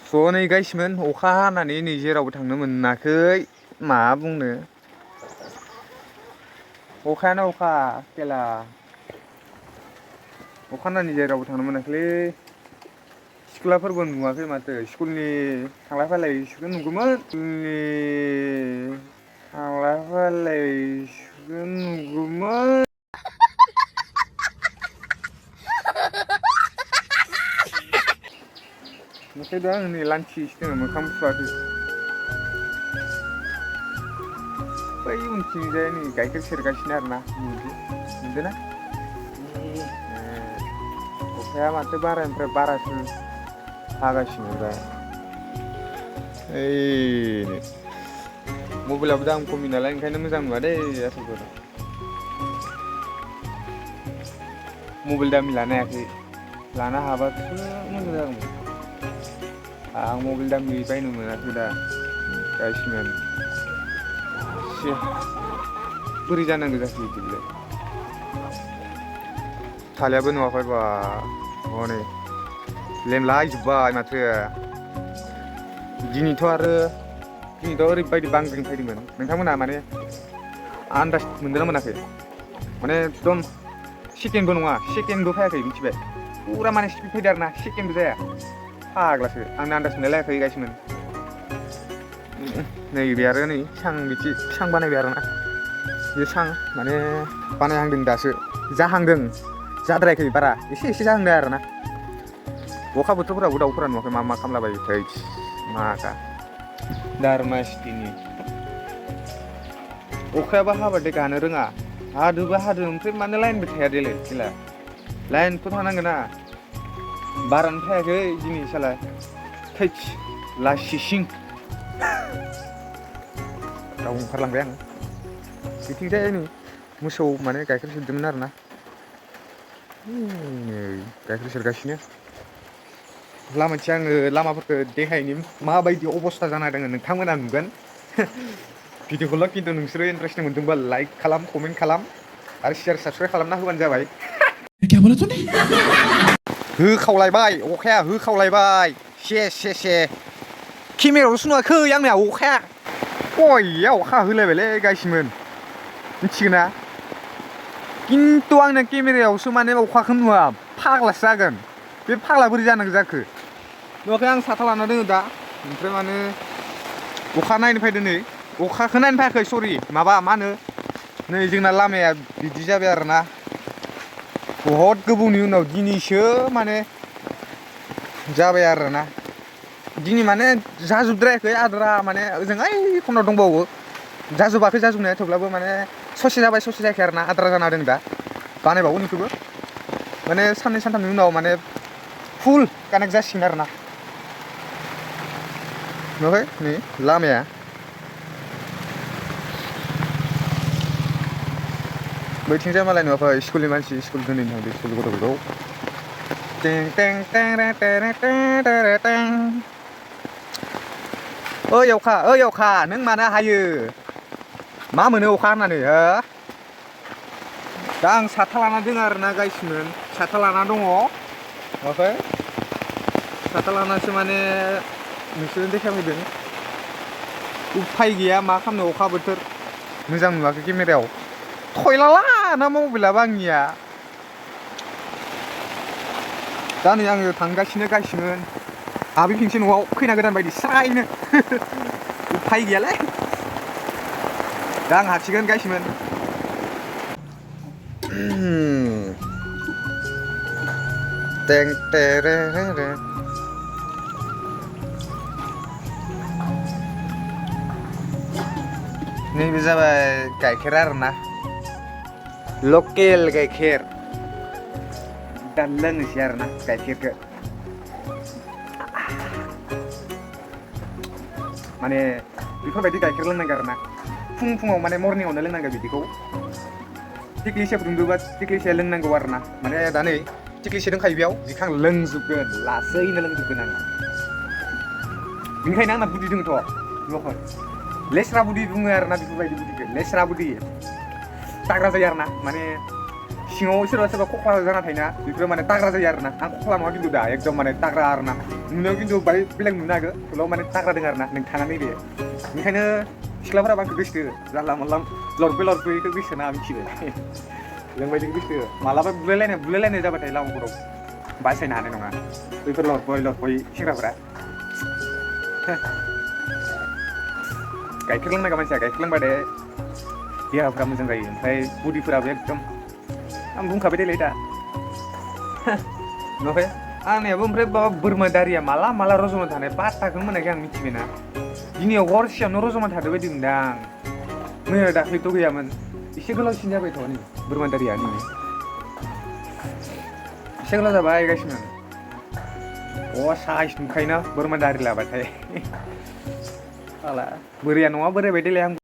स' नै गाइसमोन अखा हानानै नै जेरावबो थांनो मोनाखै मा बुंनो अखायानो अखा खेला अखा हानानै जेरावबो थांनो मोनाखैलै सिख्लाफोरबो नुवाखै माथो स्कुलनि थांलाय फैलाय इसेखौ नुगौमोन स्कुलनि थांलाय फैलाय इसेखौ नुगौमोन ओंखायनो आं नै लान्थिसो दोङो मोखां सुवाखै बै उनथिंजाय नै गाइखेर सेरगासिनो आरोना नुदोंना अखाया माथो बारानिफ्राय बारासिन हागासिनोलाय ओइ मबाइलाबो दाम खमि नालाय ओंखायनो मोजां नुवा दै आसलफोर मबाइल दामि लानो हायाखै लानो हाबाथ' मोजां जागौमोन आं मबाइल दामि बायनो मोनाखै दा गाइसमोन बोरै जानांगौ जाखो बिदिलाय थालियाबो नुवाखै बा हनै लेमलाजोब्बाय माथो दिनैथ' ओरैबायदि बांग्रिं फैदोंमोन नोंथांमोनहा माने आन्दाज मोनदोंना मोनाखै माने एकदम सेकेन्डबो नङा सेकेन्डबो फैयाखै मिथिबाय फुरा माने स्पिड फैदों आरोना सेकेन्डबो जाया फाग्लासो आंनो आन्दाज मोनलाय लायाखै गाइसमोन नैबे आरो नै सां बिदि सां बानायबाय आरोना बे सां माने बानायहांदों दासो जाहांदों जाद्रायाखै बारा एसे एसे जाहांदों आरोना अखा बोथोरफोरावबो दाउफोरा नुवाखै मा मा खालामलाबायो थैस माखा दारमासथिनि अखायाबो हाबाथाय गानो रोङा हादोंबा हादों ओमफ्राय मानो लाइनबो थाया देलाय खेला लाइनथ' थानांगोना बारानो थायाखै दिनै साला थैस लासिसिं दाउ ओंखारलांबाय आं बिथिंजाय नै मोसौ माने गाइखेर सेरदोंमोन आरोना नै गाइखेर सेरगासिनो लामाथि आङो लामाफोरखौ देखायनि माबायदि अबस्था जाना दङ नोंथांमोना नुगोन भिडिअखौल' खिन्थु नोंसोरो इन्टारेस्ट मोनदोंबा लाइक खालाम कमेन्ट खालाम आरो शेयार साबसक्राइब खालामना होबानो जाबाय होखावलायबाय अखाया होखावलायबाय से केमेरायावल'सो नुवाखै आंनिया अखाया गया अखा होलायबायलै गाइसमोन मिथिगोना खिन्थु आंना केमेरायावसो माने अखाखौ नुवा फाग्लासो जागोन बे फाग्ला बोरै जानांगौ जाखो नुवाखै आं साथा लाना दङ दा ओमफ्राय माने अखा नायनो फैदों नै अखाखौ नायनो फैयाखै सरि माबा मा होनो नै जोंना लामाया बिदि जाबाय आरोना बहुद गोबावनि उनाव दिनैसो माने जाबाय आरोना दिनै माने जाजोबद्रायाखै आद्रा माने ओजों ओइ खनायाव दंबावो जाजोबाखै जाजोबनाया थेवब्लाबो माने ससे जाबाय ससे जायाखै आरोना आद्रा जाना दं दा बानायबावो बेखौबो माने साननै सानथामनि उनाव माने फुल कानेक्ट जासिगोन आरोना नुवाखै नै लामाया बैथिंजाय मालाय नुवाखै स्कुलनि मानसि स्कुल दोनैनो थांदों स्कुल गथ'फोरखौ टें टें टें टें टें टें ओइ अखा नों मानो हायो मा मोनो अखा हानानै हो दा आं साथा लाना दङ आरोना गाइसमोन साथा लाना दङ नुवाखै साथा लानासो माने नोंसोरनो देखायफैदों उफाय गैया मा खालामनो अखा बोथोर मोजां नुवाखै केमेरायाव थयलाला ना मबाइलाबो आंनिया दा नै आङो थांगासिनो गाइसमोन हाबहैफिनसै न'आव खैना गोदान बायदि स्रायनो उफाय गैयालै दा आं हाबसिगोन गाइसमोन टें टेरे रे नैबे जाबाय गाइखेर आरोना लकेल गाइखेर दा लोंनोसै आरोना गाइखेरखौ माने बेफोरबायदि गाइखेर लोंनांगौ आरोना फुङाव माने मर्निंआवनो लोंनांगौ बिदिखौ टिक्लिसे फुदुंदोंबा टिक्लिसे लोंनांगौ आरोना माने दा नै टिक्लिसे दंखायो बेयाव बेखौ आं लोंजोबगोन लासैनो लोंजोबगोन आं बेनिखायनो आंना बुद्धि दङथ' नुवाखै लेस्रा बुद्धि बुङो आरोना बेफोरबायदि बुद्धिखौ लेस्रा बुद्धि ताग्रा जायो आरोना माने सिङाव सोरबा सोरबा खख्ला जाना थायोना बेफोरो माने ताग्रा जायो आरोना आं खख्ला नङा खिन्थु दा एकदम माने ताग्रा आरोना नुनायाव खिन्थु बाय बेलेग नुनो हागौ थेवब्लाबो माने ताग्रा दङ आरोना नोंथाङा नैबे ओंखायनो सिख्लाफोराबो आंखौ गोसो जानला मोनला लरबै गोसो ना मिथिबाय जोंबायदि गोसो मालाबा बुलायलायनाय जाबाथाय लामाफोराव बासायनो हानाय नङा बैफोर लरबै सेंग्राफोरा गाइखेर लोंनांगौ मानसिया गाइखेर लोंबाथाय देहाफ्रा मोजां जायो ओमफ्राय बडिफोराबो एकदम आं बुंखाबाय देलाय दा नुवाखै आंनियाबो ओमफ्राय बाबा बोरमा दारिया माला रज'ना थानाय पात्ताखौनो मोनाखै आं मिथिबायना दिनैयाव हरसेयावनो रज'ना थादों बायदि मोनदां मैया दाख्लैथ' गैयामोन एसे गोलावसिन जाबायथ' नै बोरमा दारिया दिनै एसे गोलाव जाबाय गासिनो साइज नुखायोना बोरमा दारि लाबाथाय बोराया नङा बोरायबाय देलाय आं